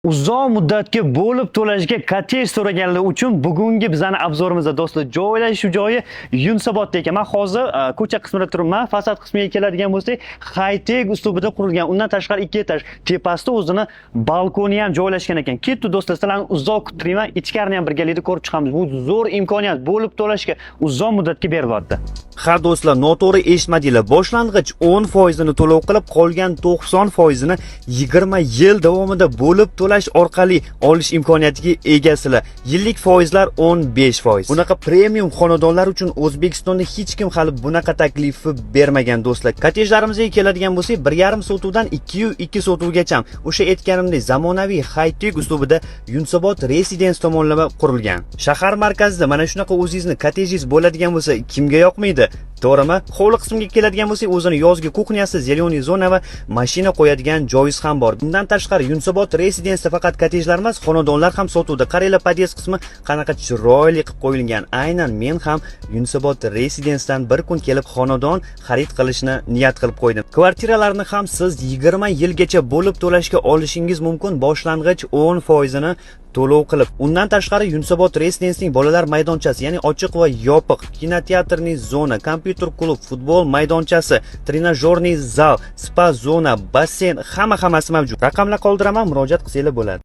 Uzoq muddatga bo'lib to'lashga kottej so'raganlar uchun bugungi bizani обзор imizda, do'stlar, joylashuv joyi Yunusobodda ekan. Men hozir ko'cha qismida turibman. Fasad qismiga keladigan bo'lsak, high-tech uslubida qurilgan. Undan tashqari ikki etaj, tepasida o'zini balkoni ham joylashgan ekan. Ketdi, do'stlar, sizlarni uzoq kuttirmayman. Ichkarini ham birgalikda ko'rib chiqamiz. Bu zo'r imkoniyat, bo'lib to'lashga uzoq muddatga berilyapti. Ha, do'stlar, noto'g'ri eshitmadinglar. Boshlang'ich 10 foizini to'lov qilib, qolgan 90 foizini 20 yil davomida bo'lib to'lash orqali olish imkoniyatiga egasizlar. Yillik foizlar 15%. Bunaqa premium xonadonlar uchun O'zbekistonda hech kim hali bunaqa taklifni bermagan, do'stlar. Kottejlarimizga keladigan bo'lsak, 1,5 sotuvdan 2,2 sotuvgacha o'sha aytganimdek zamonaviy high-tech uslubida Yunusobod Residence tomonlama qurilgan. Shahar markazida mana shunaqa o'zingizni kottejingiz bo'ladigan bo'lsa, kimga yoqmaydi? To'g'rimi? Hovli qismiga keladigan bo'lsak, o'zini yozgi кухня si, зеленый zona va mashina qo'yadigan joyingiz ham bor. Bundan tashqari Yunusobod Residence faqat kottejlar emas, xonadonlar ham sotuvda. Qaranglar, pod'ezd qismi qanaqa chiroyli qilib qo'yilgan. Aynan men ham Yunusobod Residencedan bir kun kelib xonadon xarid qilishni niyat qilib qo'ydim. Kvartiralarni ham siz 20 yilgacha bo'lib to'lashga olishingiz mumkin, boshlang'ich 10 foizini to'lov qilib. Undan tashqari Yunusobod Residencening bolalar maydonchasi, ya'ni ochiq va yopiq, kinoteatrning zona, kompyuter klub, futbol maydonchasi, тренажёрный zal, spa zona, basseyn, hamma hammasi mavjud. Raqamlar qoldiraman, murojaat qilsanglar bo'ladi.